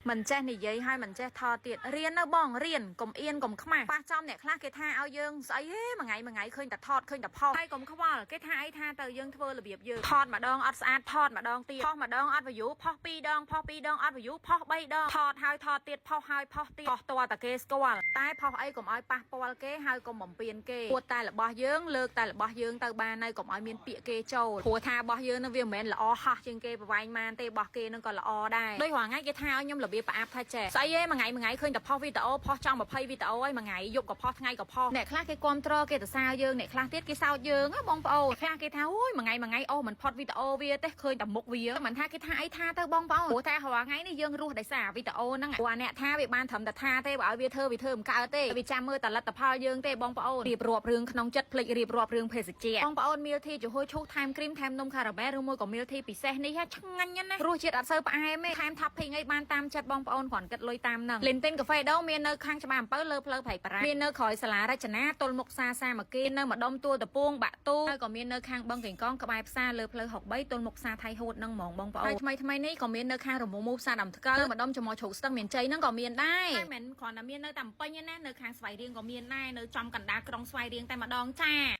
មិនចេះនិយាយហើយមិនចេះថតទៀតរៀននៅបងរៀនកុំអៀនកុំខ្មាស់ប៉ះចំអ្នកខ្លះគេថាឲ្យយើងស្អីហេមួយថ្ងៃមួយថ្ងៃឃើញតែថតឃើញតែផុសហើយកុំខ្វល់គេថាអីថាទៅយើងធ្វើរបៀបយើងថតម្ដងអត់ស្អាតថតម្ដងទៀតផុសម្ដងអត់ view ផុសពីរដងផុសពីរដងអត់ view ផុសបីដងថតហើយថតទៀតផុសហើយផុសទៀតផុសតតែគេស្គាល់តែផុសអីកុំឲ្យប៉ះពាល់គេហើយកុំបំពេញគេពួតតែរបស់យើងលើកតែរបស់យើងទៅបានហើយកុំឲ្យមានពាក្យគេចូលព្រោះថារបស់យើងនឹងវាមិនមែនល្អហោះជាងគេប្រវែងម៉ានទេរបស់គេនឹងក៏ល្អដែរដូចរាល់ថ្ងៃគេថាឲ្យខ្ញុំរបៀបប្រអាប់ថាចេះស្អីឯងមួយថ្ងៃមួយថ្ងៃឃើញតែផុសវីដេអូផុសចង់20វីដេអូហើយមួយថ្ងៃយប់ក៏ផុសថ្ងៃក៏ផុសអ្នកខ្លះគេគាំទ្រគេទៅសើយើងអ្នកខ្លះទៀតគេសោចយើងហ៎បងប្អូនខ្លះគេថាអូយមួយថ្ងៃមួយថ្ងៃអូមិនផុតវីដេអូវាទេឃើញតែមុខវាមិនថាគេថាអីថាទៅបងប្អូនព្រោះតែរាល់ថ្ងៃនេះយើងរស់ដោយសារវីដេអូហ្នឹងព្រោះអាអ្នកថាវាបានត្រឹមតែថាទេបើឲ្យវាធ្វើវាធ្វើមិនកើតទេវាចាំមើលតែលទ្ធផលយើងទេបងប្អូនរៀបរាប់រឿងក្នុងចិត្តភ្លេចរៀបរាប់រឿងភេសជ្ជៈបងប្អូន milk tea ចំហុយឈូសថែមគ្រីមថែមនំខារ៉ាមែលឬមួយក៏ milk tea ពិសេសនេះហ่ะឆ្ងាញ់ណាស់រសជាតិអត់សូវផ្អែមទេថែម topping អីបានតាមចិត្តបងប្អូនគ្រាន់គិតលុយតាមហ្នឹងលិនទិនកាហ្វេដូងមាននៅខាងច្បារអំពៅលើផ្លូវប្រៃប្រាមាននៅក្រោយសាលារចនាទល់មុខផ្សារសាមគ្គីនៅម្ដុំទួលតពួងបាក់ទូហើយក៏មាននៅខាងបឹងកេងកងក្បែរផ្សារលើផ្លូវ63ទល់មុខផ្សារថៃហួតហ្នឹងហ្មងបងប្អូនហើយថ្មីថ្មីនេះក៏មាននៅខាងរមូមូផ្សារដើមថ្កូវនៅម្ដុំចំជ្រូកស្ទឹងមានជ័យហ្នឹងក៏មានដែរហើយមិនគ្រាន់តែមាននៅតែភ្នំពេញទេណានៅខាងស្វាយរៀងក៏មានដែរនៅចំកណ្ដាលក្រុងស្វាយរៀងតែម្ដងចា។